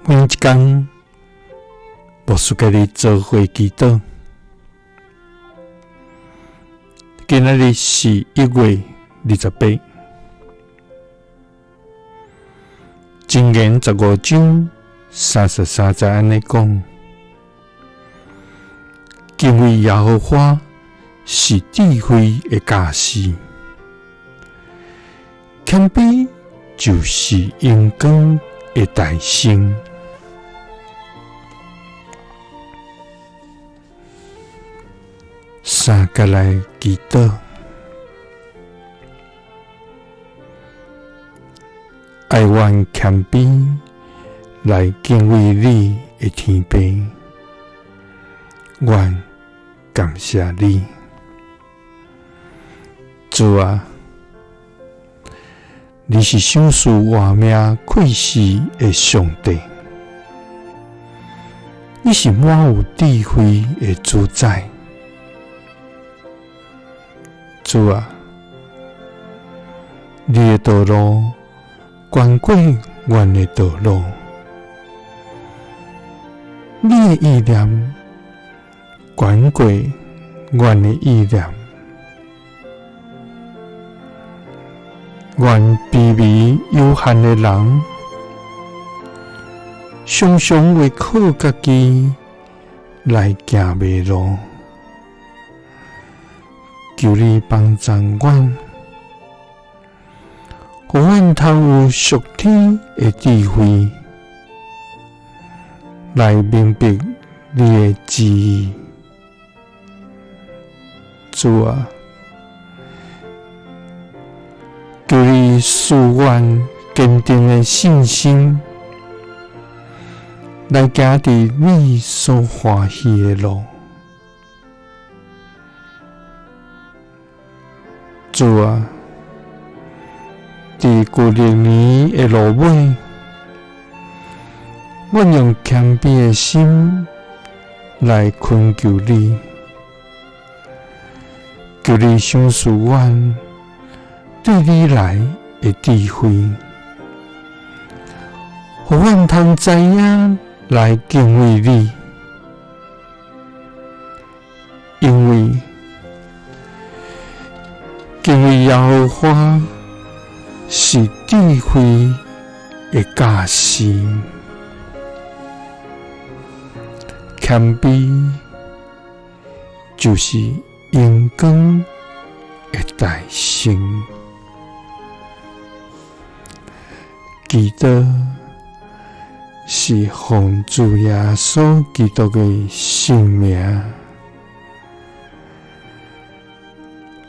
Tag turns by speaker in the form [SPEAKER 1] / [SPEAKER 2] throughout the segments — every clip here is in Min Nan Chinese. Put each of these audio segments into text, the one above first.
[SPEAKER 1] 每一工，牧师佮你做伙祈祷。今仔日是1月28，箴言15章33节按呢讲：敬畏耶和华是智慧的教始，谦卑就是荣光的代称。三佮来祈祷，爱阮谦卑来敬畏你的天父，阮感谢你，主啊，你是赏赐活命气息的上帝，你是满有智慧的主宰。主啊，你的道路悬过阮的道路，你的意念悬过阮的意念。阮卑微有限的人，常常会靠家己来行迷路。求你帮助阮，予阮通有属天的智慧，来明白你的旨意。主啊，求你赐阮坚定的信心，来行伫你所欢喜的路。主啊，伫旧历年的落尾，阮用谦卑的心来恳求你，求你赏赐阮对你来的智慧，予阮通知影来敬畏你，因为敬畏耶和华是智慧的教始，谦卑就是荣光的代称。祈祷是奉主耶稣基督的圣名。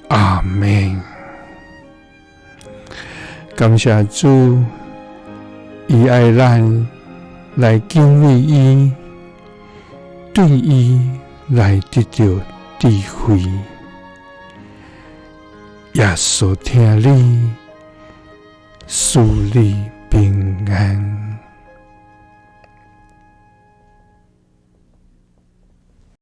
[SPEAKER 1] 阿们。感谢主，伊爱咱来敬畏伊，对伊来得到智慧。耶稣疼你，赐你平安。